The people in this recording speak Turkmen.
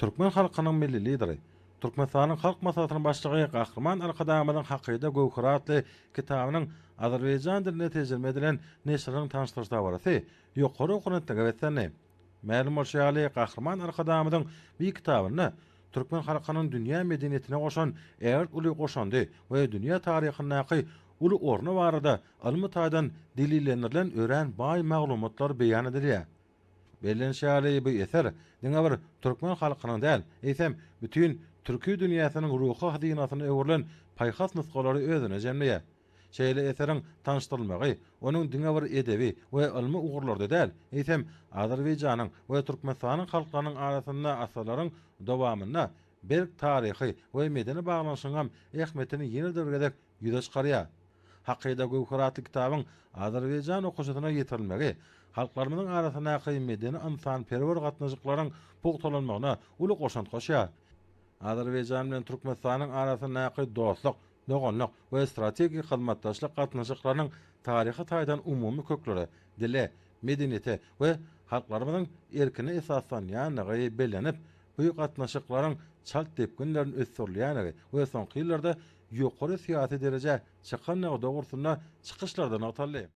Türkmen halkynyň Milli Lideri, Türkmenistanyň Halk Maslahatynyň Başlygy Gahryman Arkadagymyzyň Hakyda göwheri atly kitabynyň azerbaýjan diline terjime edilen neşiriniň tanyşdyryş dabarasy ýokary ruhubelentlige beslendi. Mälim bolşy ýaly, Gahryman Arkadagymyzyň bu kitabynda türkmen halkynyň dünýä medeniýetine goşan ägirt uly goşandy we dünýä taryhyndaky uly orny barada ylmy taýdan delillendirilen örän baý maglumatlar beýan edilýär. Bellenişi ýaly, bu eser diňe bir türkmen halkynyň däl, eýsem, bütin türki dünýäsiniň ruhy hazynasyna öwrülen paýhas nusgalary özünde jemleýär. Şeýle eseriň tanyşdyrylmagy onuň diňe bir edebi we ylmy ugurlarda däl, eýsem, Azerbaýjanyň we Türkmenistanyň halklarynyň arasynda asyrlaryň dowamynda berk taryhy we medeni baglanyşygyňam ähmiýetini ýene-de bir gezek ýüze çykarýar. Hakyda göwher atly kitabyň azerbaýjan okyjysyna ýetirilmegi halklarymyzyň arasyndaky medeni-ynsanperwer gatnaşyklaryň pugtalanmagyna uly goşant goşýar. Azerbaýjan bilen Türkmenistanyň arasyndaky dostluk, doganlyk we strategik hyzmatdaşlyk gatnaşyklarynyň taryhy taýdan umumy köklere, dile, medeniýete we halklarymyzyň erkine esaslanýandygy bellenip, bu gatnaşyklaryň çalt depginlerin ösdürilýändigi we soňky ýyllarda ýokary syýasy derejä çykandygy dogrusynda çykyşlarda nygtaldy.